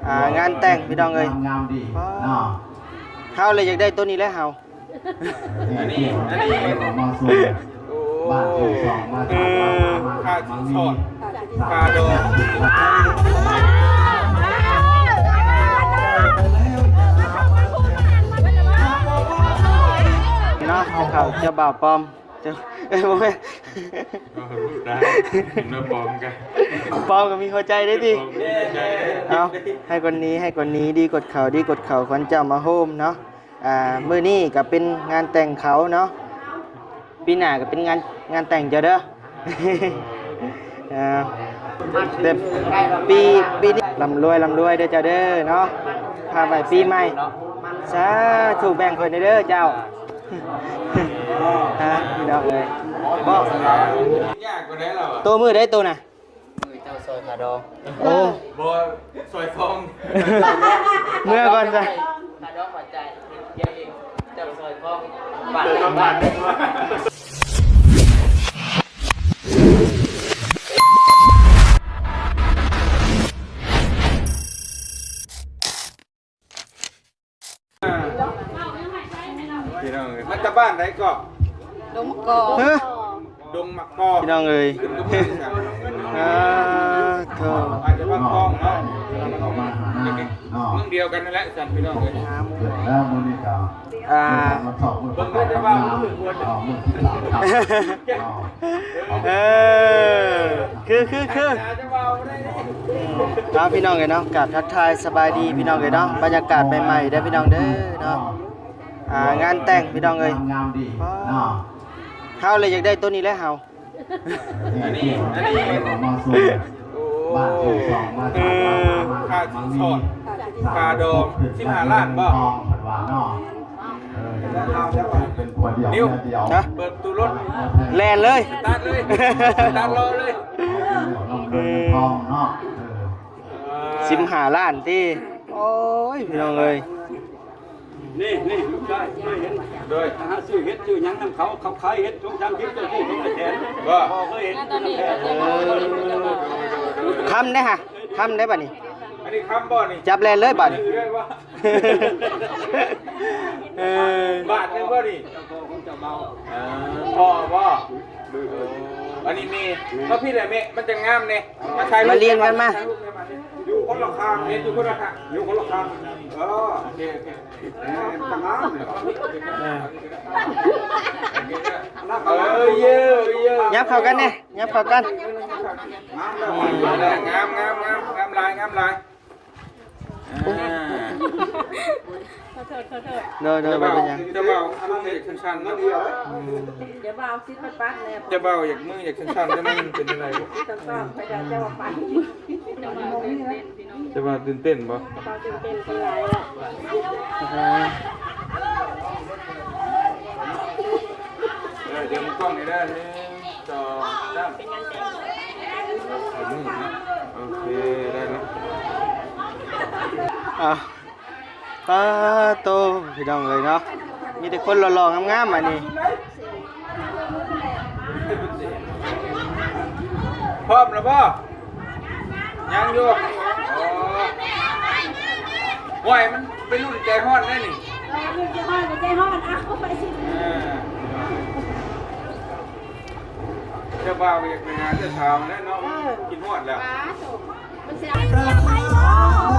ອ່າ ງານແຕ່ງພີ່ນ້ອງເອີຍ ງາມດີເນາະ. ເຮົາເລີຍຢາກໄດ້ໂຕນີ້ແຫຼະເຮົາ. ອັນນີ້ ອັນນີ້ ໂອ້ ຄ່າສິນສອດ ຄ່າດອງເນາະ ເຂົາເຈົ້າບ່າວປອມ ເຈົ້າ ເອີຍ ບໍ່ແມ່ນ ກໍຮູ້ໄດ້ ເຫັນວ່າປອມກັນ ປອມກໍມີຫົວໃຈໄດ້ຕິ. ເອົາ ໃຫ້ຄົນນີ້ ໃຫ້ຄົນນີ້ ດີກົດເຂົາ ດີກົດເຂົາ ຂວັນເຈົ້າມາໂຮມເນາະ. ອ່າ ມື້ນີ້ກໍເປັນງານແຕ່ງເຂົາເນາະ ປີໜ້າກໍເປັນງານ ງານແຕ່ງເຈົ້າເດີ. ອ່າ ແຕ່ປີ ປີນີ້ລ່ຳລວຍ ລ່ຳລວຍເດີເຈົ້າເດີເນາະ ພາໄປປີໃໝ່ ສາທຸ ແບ່ງຂ້ອຍແດ່ເດີເຈົ້າ. ຮະ ພີ່ນ້ອງເອີຍ ບໍ່ ໂຕມື້ໃດໂຕນະ? ມື້ເຈົ້າຊອຍຄ່າດອງ. ໂອ້ ບໍ່ ຊອຍຊອງ ເມືອກ່ອນຊະ ຄ່າດອງບໍ່ຈ່າຍ ເກັບເອງ ເຈົ້າຊອຍຄອງ ບາດໜຶ່ງ ບາດໜຶ່ງ. ພີ່ນ້ອງເອີຍ ມາຈາກບ້ານໃດເກາະ? ດົງມະກອກ ຮະ? ດົງມະກອກ ພີ່ນ້ອງເອີຍ. ອ່າ ໂທ້ ອາດຈະບ້ານຄອງເນາະ ເມືອງດຽວກັນນັ້ນແຫຼະຊັ້ນ ພີ່ນ້ອງເອີຍ. ອ່າ ເບິ່ງເດີວ່າມື້ ເອີ ຄື ຄື ຄື ເອົາ ພີ່ນ້ອງເອີຍເນາະ ກາບທັກທາຍສະບາຍດີພີ່ນ້ອງເອີຍເນາະ. ບັນຍາກາດໃໝ່ໆເດີພີ່ນ້ອງເດີເນາະ. ອ່າ ງານແຕ່ງພີ່ນ້ອງເອີຍ ງາມດີເນາະ. ເຮົາເລີຍຢາກໄດ້ໂຕນີ້ແຫຼະເຮົາ. ອັນນີ້ ອັນນີ້ ໂອ້ ຄ່າສິນສອດ ຄ່າດອງ ສິບຫ້າລ້ານບໍ່? ເອີ ເປັນຄົວດຽວ ດຽວ ເປີດປະຕູລົດ ແລ່ນເລີຍ ສະຕາດເລີຍ ສະຕາດລໍເລີຍ. ເອີ ສິບຫ້າລ້ານຕິ ໂອ້ຍ ພີ່ນ້ອງເອີຍ. ນີ້ ນີ້ ລູກຊາຍ ເຄີຍເຫັນ ໂດຍ ຫາຊື້ເຫັດຊື້ຫຍັງນຳເຂົາ ເຂົາຂາຍເຫັດ ສອງສາມສິບ ເຈົ້າຊື້ສອງແສນບໍ່? ບໍ່ເຄີຍເຫັນ ເອີ ຄຳໄດ໋ຫະ ຄຳໄດ໋ບັດນີ້. ອັນນີ້ຄຳບໍ່ນີ້? ຈັບແລ່ນເລີຍບັດນີ້ ເອີ ບາດໜຶ່ງບໍ່ນີ້? ເຈົ້າພໍ່ຂອງເຈົ້າເບົາ ເອີ ພໍ່ບໍ່? ເອີ ອັນນີ້ແມ່ ມາພີ້ແຫຼະແມ່ ມັນຈະງາມແດ່ ມາຖ່າຍຮູບ ມາລຽນກັນມາ ຢູ່ຄົນລະຂ້າງ ເຮັດຢູ່ຄົນລະຂ້າງ ຢູ່ຄົນລະຂ້າງ ເອີ ໂອເຄ ໂອເຄ ເອີ ເອີ ເອີ ຍັບເຂົ້າກັນແດ່ ຍັບເຂົ້າກັນ ງາມ ງາມ ງາມ ງາມຫຼາຍ ງາມຫຼາຍ. ອ່າ ຂໍໂທດ ຂໍໂທດ ໂດຍ ໂດຍ ບໍ່ເປັນຫຍັງ ເຈົ້າບ່າວ ເຈົ້າບ່າວ ອາລະເມດ ສັ້ນໆເນາະ ອືມ ເຈົ້າບ່າວ ຊິດປັດໆແດ່ ເຈົ້າບ່າວ ຢາກມື ຢາກສັ້ນໆ ແຕ່ມັນເປັນຈັ່ງໃດບໍ່? ສັ້ນໆ ຂ້ອຍກໍເຈົ້າວ່າໄປ ເຈົ້າບ່າວຕື່ນເຕັ້ນ ພີ່ນ້ອງ ເຈົ້າບ່າວຕື່ນເຕັ້ນບໍ່? ເຈົ້າບ່າວຕື່ນເຕັ້ນ ຄົນຫຼາຍແລ້ວ ອ່າ ເອີ ດຽວມາກ້ອງນີ້ເດີ ໜຶ່ງ ສອງ ສາມ ເປັນງານແຕ່ງ ໂອເຄ ໄດ້ແລ້ວ ອ່າ ປາໂຕ ພີ່ນ້ອງເອີຍເນາະ ມີແຕ່ຄົນຫຼໍ່ໆ ງາມໆ ອັນນີ້ ພ້ອມແລ້ວບໍ່? ຍັງຢູ່ ໂອ້ ໂອ້ຍ ມັນໄປລຸ້ນໃຈຮ້ອນໄດ໋ນີ້ ເອີ ລຸ້ນໃຈຮ້ອນ ໃຈຮ້ອນ ເອົາໄປ ເອີ ເຈົ້າບ່າວກໍຢາກໄປຫາເຈົ້າສາວແຫຼະເນາະ ເອີ ຄິດຮອດແລ້ວ ປາໂຕ ມັນຊິເອົາໄປບໍ່?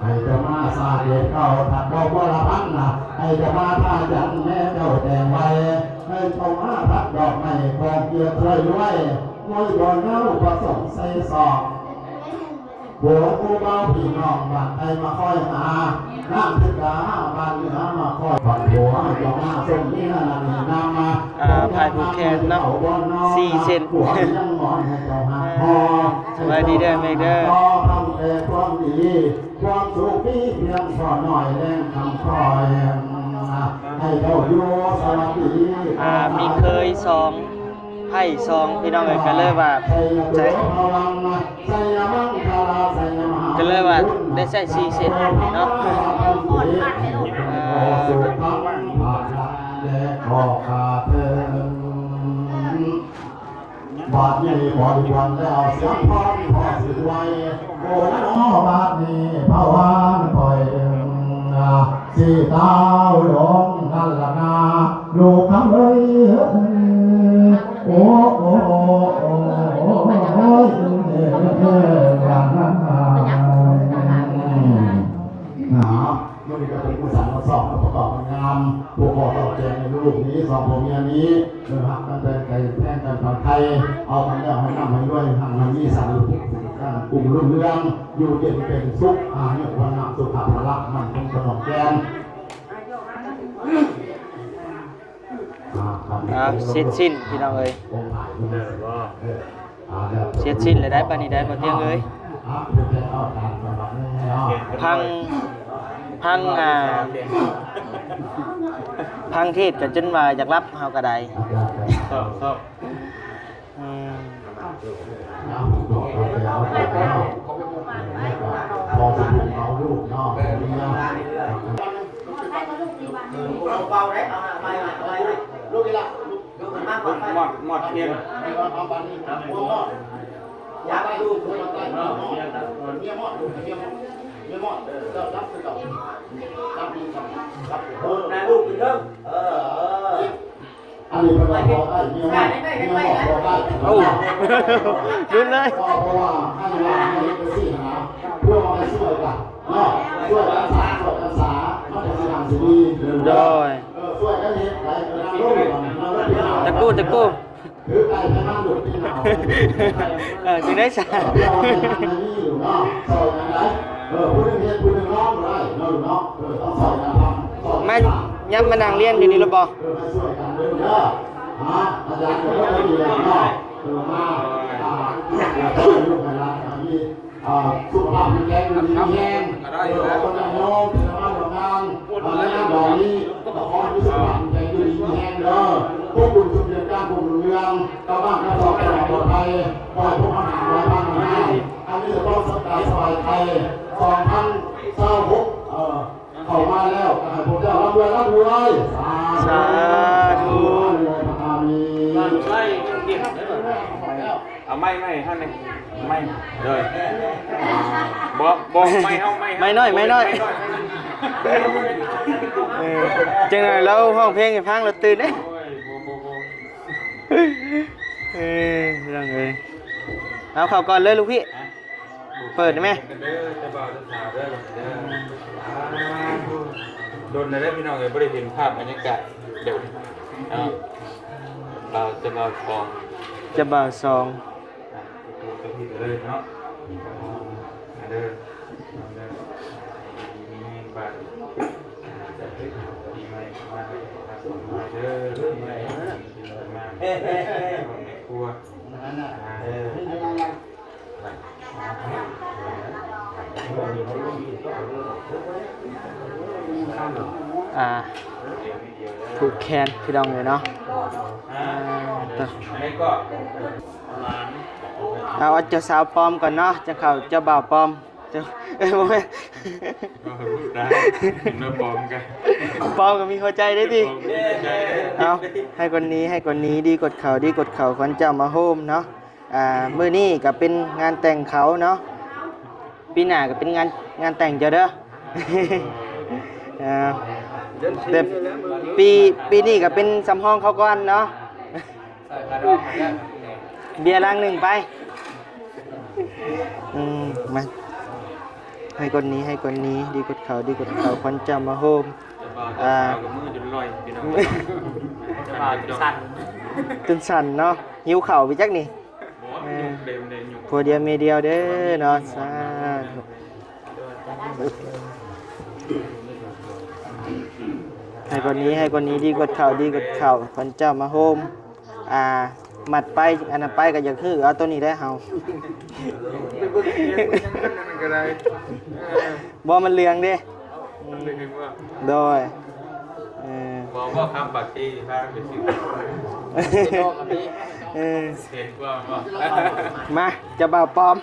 ໃຫ້ເຈົ້າມາສາເດດເກົ້າ ທັດດອກບົວລະພັນນະ ໃຫ້ເຈົ້າມາທ່າຈັນແມ່ເຈົ້າແຕ່ງໄວ້ ໃຫ້ເຈົ້າມາທັດດອກໄມ້ຂອງເກີດຊ່ວຍລວຍ ໂອ້ຍ ບໍ່ເນົາປະສົງໄຊສອງ ໂອ້ ຜູ້ບ່າວພີ່ນ້ອງບ້ານໃຕ້ມາຄອຍຫາ ນາງທິດາບ້ານເໜືອມາຄອຍ ບັດຜົວເຈົ້າມາຊົມເມຍນະນີ້ນຳມາ ອ່າ ພາຍຜູກແຂນເນາະ ສີ່ເສັ້ນ ຜົວຍັງໝອນໃຫ້ເຈົ້າຫັກພໍ ສະບາຍດີເດີແມ່ເດີ ຂໍຄຳແຕ່ຄວາມດີ ຄວາມສຸກມີພຽງພໍໜ້ອຍແລງຄຳຄອຍ ໃຫ້ເຈົ້າຢູ່ສະຫວັດດີ ອ່າ ມີເຄີຍສອງ ໄພສອງ ພີ່ນ້ອງເອີຍ ກໍເລີຍວ່າໃຊ້ ກໍເລີຍວ່າໄດ້ໃຊ້ສີ່ເສັ້ນເນາະ ເອີ. ບາດນີ້ບໍລິວານແລ້ວ ສຽງພ້ອມພໍຊິໄວ ໂອ້ ນະໜໍ ບາດນີ້ພະວານຂ້ອຍ ຊິຕາວລົງນັ້ນລະນາ ລູກຄຳເອີຍ ໂອ້ ໂອ້ ໂອ້ ໂອ້ຍ ເອີ ເອີ ເອີ ເອີ ເອີ. ມື້ນີ້ກໍເປັນຜູ້ສ້າງມາຊອບປະກອບງາມ ຜູ້ຂໍຕອບແທນໃນລູກນີ້ ສອງຜົວເມຍນີ້ ເອີ ຮັກກັນແພງກັນ ແພງກັນປານໄຂ່ ເອົາກັນແລ້ວໃຫ້ຮ່ຳໃຫ້ລວຍ ຮັ່ງໃຫ້ມີ ສ້າງລູກກຸ້ງລຸ່ງເຮືອງ ຢູ່ເຢັນເປັນສຸກ ອາຍຸວັນນະສຸຂະພະລະ ໝັ້ນຄົງຕະຫຼອດແກ່ນ. ອ່າ ເສັດສິ້ນພີ່ນ້ອງເອີຍ ເອີ ເສັດສິ້ນແລ້ວໄດ໋ ບາດນີ້ໄດ໋ ບໍ່ຕຽງເອີຍ ພັງ ພັງ ອ່າ ຟັງເທດກໍຈົນວ່າຢາກຫຼັບ ເຮົາກໍໄດ້ ຊອບ ຊອບ ອືມ ເບົາໄດ້ ເອົາໄປ ໄປ ໄປ ລູກນີ້ລະ ມອດ ມອດ ເພງ ເມຍມອດ ເມຍມອດ ເມຍມອດ ເຈົ້າຈັບຄືເກົ່າ ຈັບດີໆ ຈັບ ເອີ ນາຍລູກຂຶ້ນເທິງ ເອີ ເອີ ອັນນີ້ເພິ່ນວ່າພໍໄດ້ ເມຍມອດ ເມຍມອດ ພໍໄດ້ ເອົ້າ ລຸ້ນເລີຍ ເພາະວ່າໃຫ້ວ່າໃຫ້ເຮັດຈັ່ງຊີ້ຫັ້ນນະ ເພື່ອວ່າໃຫ້ຊ່ວຍກັນເນາະ ຊ່ວຍກັນສ້າງ ຊ່ວຍກັນສາ ມັນກໍຊິຮັ່ງຊິມີ ໂດຍ ເອີ ຊ່ວຍກັນເຮັດໄປ ເອີ ນັ່ງລົງ ນັ່ງລົງ ຕະກູ້ ຕະກູ້ ຖືໄປໃຫ້ມັນໂດດເປັນເງົາ ເອີ ຈຶ່ງໄດ້ສາ ເອີ ເພື່ອວ່າໃຫ້ມັນມີຢູ່ເນາະ ຊ່ອຍກັນໄດ້ ເອີ ຜູ້ໜຶ່ງເຮັດຜູ້ໜຶ່ງນອນບໍ່ໄດ້ເນາະ ເນາະ ເອີ ຕ້ອງຊ່ອຍກັນທຳ ຊ່ອຍກັນ ມາ ຍັບມານັ່ງລຽນຢູ່ນີ້ລະບໍ່ ເອີ ມາຊ່ວຍກັນເດີ ເອີ ອາຈານກໍບໍ່ໄດ້ດີແລ້ວເນາະ ເອີ ມາ ອ່າ ໃຫ້ລູກໃຫ້ຫຼານ ອ່າ ມີ ອ່າ ສຸຂະພາບແຂງແຮງ ຢູ່ດີມີແຮງ ເອີ ເອົາຄົນຍາດໂຍມທີ່ມາຮ່ວມງານ ເອີ ໃນງານດອງນີ້ ກໍຂໍໃຫ້ມີສຸຂະພາບແຂງແຮງ ຢູ່ດີມີແຮງເດີ ຄວາມບຸນສຸກເດືອນການຮຸ່ງເຮືອງ ກັບບ້ານກັບຊ່ອງ ປອດໄພ ຂໍໃຫ້ພົບບັນຫາ ຮ້ອຍພັນພັນຮ້າຍ ອັນມີແຕ່ຄວາມສຸກກາຍສະບາຍໃຈ ສອງພັນຊາວຫົກ ເອີ ເຂົ້າມາແລ້ວ ກໍໃຫ້ພວກເຈົ້າລ່ຳລວຍ ລ່ຳລວຍ ສາທຸ ສາທຸ ອາມີນ ເອົາໄມ້ມາໃຫ້ເຮົາແດ່ ໄມ້ ເດີ ບໍ່ ບໍ່ ໄມ້ເຮົາ ໄມ້ເຮົາ ໄມ້ນ້ອຍ ໄມ້ນ້ອຍ ໄມ້ນ້ອຍ ເອີ ຈັ່ງໜ້ອຍລາວຮ້ອງເພງໃຫ້ຟັງແລ້ວຕື່ນເດ້ ໂອ້ຍ ບໍ່ ບໍ່ ບໍ່ ເອີ ພີ່ນ້ອງເອີຍ ເອົາເຂົ້າກ່ອນເລີຍລູກພີ່ ເປີດໄດ້ໄໝ? ເດີ ເຈົ້າບ່າວເຈົ້າສາວເດີ ເດີ ດົນແລ້ວພີ່ນ້ອງເອີຍ ບໍ່ໄດ້ເຫັນພາບບັນຍາກາດແບບນີ້ເນາະ ເຈົ້າບ່າວ ເຈົ້າບ່າວສອງ ເຈົ້າບ່າວສອງ ອ່ະ ເຈົ້າພີ່ເລີຍເນາະ ມາເດີ ມາເດີ ມີແຮງບາດ ອ່າ ປີໃໝ່ມາເດີ ເດີ ປີໃໝ່ ເດີ ຄອບຄົວ ອ່າ ເອີ ອ່າ ຜູກແຂນພີ່ນ້ອງເອີຍເນາະ ອ່າ ເອົາເຈົ້າສາວປອມກ່ອນເນາະ ຈັ່ງເຂົ້າເຈົ້າບ່າວປອມ ເຈົ້າ ເອີຍ ບໍ່ແມ່ນ ປອມກໍ ປອມກໍມີຫົວໃຈໄດ້ຕິ ເອົາ ໃຫ້ຄົນນີ້ ໃຫ້ຄົນນີ້ ດີກວດເຂົ້າ ດີກວດເຂົ້າ ຂວັນເຈົ້າມາໂຮມເນາະ ອ່າ ມື້ນີ້ກໍເປັນງານແຕ່ງເຂົາເນາະ ປີໜ້າກໍເປັນງານ ງານແຕ່ງເຈົ້າເດີ ອ່າ ແຕ່ປີ ປີນີ້ກໍເປັນສຳຮອງເຂົາກ່ອນເນາະ ເບຍລັງໜຶ່ງໄປ ອືມ ມາ ໃຫ້ຄົນນີ້ ໃຫ້ຄົນນີ້ ດີກວດເຂົ້າ ດີກວດເຂົ້າ ຂວັນເຈົ້າມາໂຮມ ອ່າ ຈົນສັ່ນເນາະ ຫິວເຂົ້າໄປຈັກນີ້ ເອີ ຜົວດຽວເມຍດຽວເດີເນາະ ສາທຸ ໃຫ້ຄົນນີ້ ໃຫ້ຄົນນີ້ ດີກວດເຂົ້າ ດີກວດເຂົ້າ ຂວັນເຈົ້າມາໂຮມ ອ່າ ມັດໄປ ອັນນັ້ນໄປກໍຢາກຮື້ ເອົາໂຕນີ້ໄດ້ເຮົາ ໄປເບິ່ງເຮັດຫຍັງອັນນັ້ນກໍໄດ້ ເອີ ບໍ່ ມັນເຫຼືອງເດ້ ມັນເຫຼືອງບໍ່ ໂດຍ ເອີ ບໍ່ ບໍ່ ຄຳປາກເຊຊິພາໄປຊື້ ຊິໂນກໍມີ ເອີ ມາ ເຈົ້າບ່າວປອມ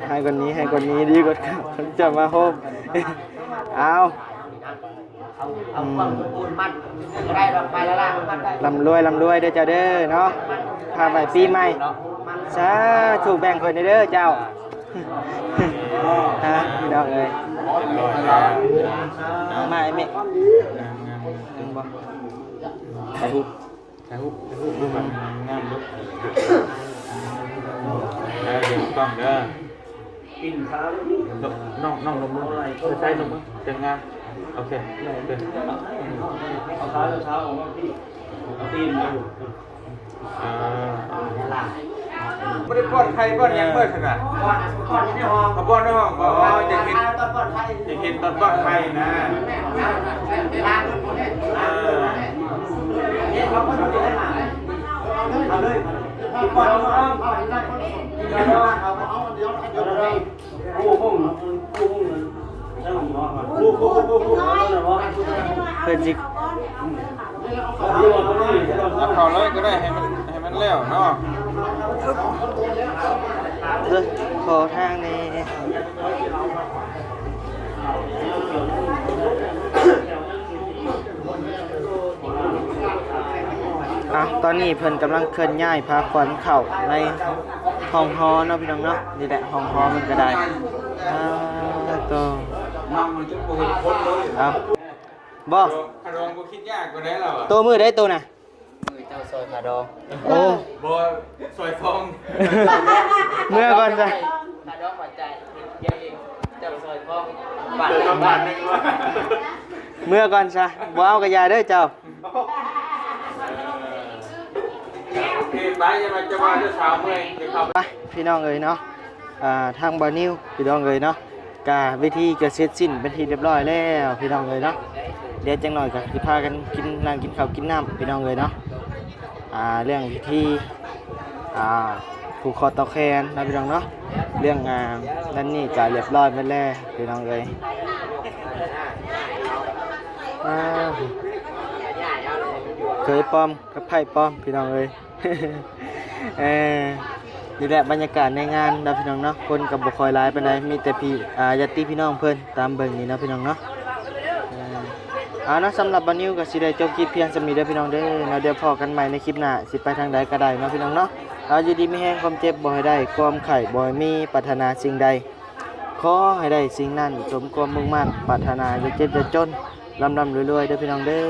ໃຫ້ຄົນນີ້ ໃຫ້ຄົນນີ້ດີກວ່າເຂົາ ເຈົ້າມາໂຮມ ເອົາ ເອົາ ເອົາ ອືມ ເອົາເຄື່ອງປູນມັດ ກໍໄດ້ດອກ ໄປລະລະມັດໄດ້ ລ່ຳລວຍ ລ່ຳລວຍເດີເຈົ້າເດີເນາະ ພາໄປປີໃໝ່ ສາທຸ ແບ່ງເພິ່ນເດີເຈົ້າ ຮະ ພີ່ນ້ອງເອີຍ ເອົາ ມາໄອ້ເມກ ງາມໆ ເຫັນບໍ່? ຖ່າຍຮູບ ຖ່າຍຮູບ ຖ່າຍຮູບ ງາມໆ ເດີ ເອີ ເບິ່ງກ້ອງເດີ ປິ່ນຂາ ນ້ອງ ນ້ອງລົງມື ໃຊ້ລົງມື ຈັງງາມ ໂອເຄ ໂອເຄ ເອົາຂາ ເອົາຂາອອກມາພີ້ ເອົາຕີນມາ ອ່າ ບໍ່ໄດ້ປ້ອນໄຂ່ປ້ອນຫຍັງເບີດຊັ້ນນະ ປ້ອນ ປ້ອນໃນຫ້ອງ ເຂົາປ້ອນໃນຫ້ອງ ບໍ່ ອໍ ຢາກເຫັນ ຕອນປ້ອນໄຂ່ ຢາກເຫັນຕອນປ້ອນໄຂ່ນະ ເອີ ເອົາເລີຍ ປ້ອນໃນຫ້ອງ ເພິ່ນຊິ ເອົາເຂົ້າເລີຍກໍໄດ້ ໃຫ້ມັນ ໃຫ້ມັນແລ້ວເນາະ ເອີ ຂໍທາງແດ່ ອ່ະ ຕອນນີ້ເພິ່ນກຳລັງເຄື່ອນຍ້າຍພາຂວັນເຂົ້າໃນຫ້ອງຫໍເນາະ ພີ່ນ້ອງເນາະ ນີ້ແຫຼະ ຫ້ອງຫໍເພິ່ນກໍໄດ້ ອ່າ ໂຕ ເອົາ ບໍ່ ຂະດອງບໍ່ຄິດຍາກກວ່າໃດລາວອະ ໂຕມື້ໃດໂຕນະ ມື້ເຈົ້າຊອຍຂະດອງ ໂອ້ ບໍ່ ຊອຍຟອງ ເມືອກ່ອນຊະ ຂະດອງຫົວໃຈ ເຮັດເອງ ເຈົ້າຊອຍຟອງ ບາດໜຶ່ງ ບາດໜຶ່ງ ເມືອກ່ອນຊະ ບໍ່ເອົາກະຢ່າເດີເຈົ້າ ໂອເຄ ໄປ ຢ່າມາຈະວ່າເດີສາວເມື່ອຍ ໄປ ພີ່ນ້ອງເອີຍເນາະ ອ່າ ທາງບ່າວນິວ ພີ່ນ້ອງເອີຍເນາະ ກະພິທີກະເສັດສິ້ນເປັນທີ່ຮຽບຮ້ອຍແລ້ວ ພີ່ນ້ອງເອີຍເນາະ ດຽວຈັກໜ້ອຍກະຊິພາກັນກິນ ນັ່ງກິນເຂົ້າກິນນ້ຳ ພີ່ນ້ອງເອີຍເນາະ ອ່າ ເລື່ອງພິທີ ອ່າ ຜູກຂໍ້ຕໍ່ແຂນເນາະ ພີ່ນ້ອງເນາະ ເລື່ອງ ອ່າ ນັ້ນນີ້ກະຮຽບຮ້ອຍໝົດແລ້ວ ພີ່ນ້ອງເອີຍ ອ່າ ເຂີຍປ້ອມ ກັບໃພ້ປ້ອມ ພີ່ນ້ອງເອີຍ ເອີ ນີ້ແຫຼະບັນຍາກາດໃນງານເນາະ ພີ່ນ້ອງເນາະ ຄົນກໍບໍ່ຄ່ອຍຫຼາຍປານໃດ ມີແຕ່ພີ່ ອ່າ ຍາດຕິພີ່ນ້ອງເພິ່ນຕາມເບິ່ງນີ້ເນາະ ພີ່ນ້ອງເນາະ ເອີ ເອົາເນາະ ສຳລັບບ່າວນິວກໍຊິໄດ້ຈົບຄລິບພຽງສ່ຳນີ້ເດີພີ່ນ້ອງເດີເນາະ ດຽວພໍ້ກັນໃໝ່ໃນຄລິບໜ້າ ຊິໄປທາງໃດກໍໄດ້ເນາະ ພີ່ນ້ອງເນາະ ເອົາ ຢູ່ດີມີແຮງ ຄວາມເຈັບບໍ່ໃຫ້ໄດ້ ຄວາມໄຂ້ບໍ່ໃຫ້ມີ ປາດຖະໜາສິ່ງໃດ ຂໍໃຫ້ໄດ້ສິ່ງນັ້ນ ສົມຄວາມມຸ່ງໝັ້ນປາດຖະໜາ ຢ່າເຈັບຢ່າຈົນ ລ່ຳໆລວຍໆເດີພີ່ນ້ອງເດີ.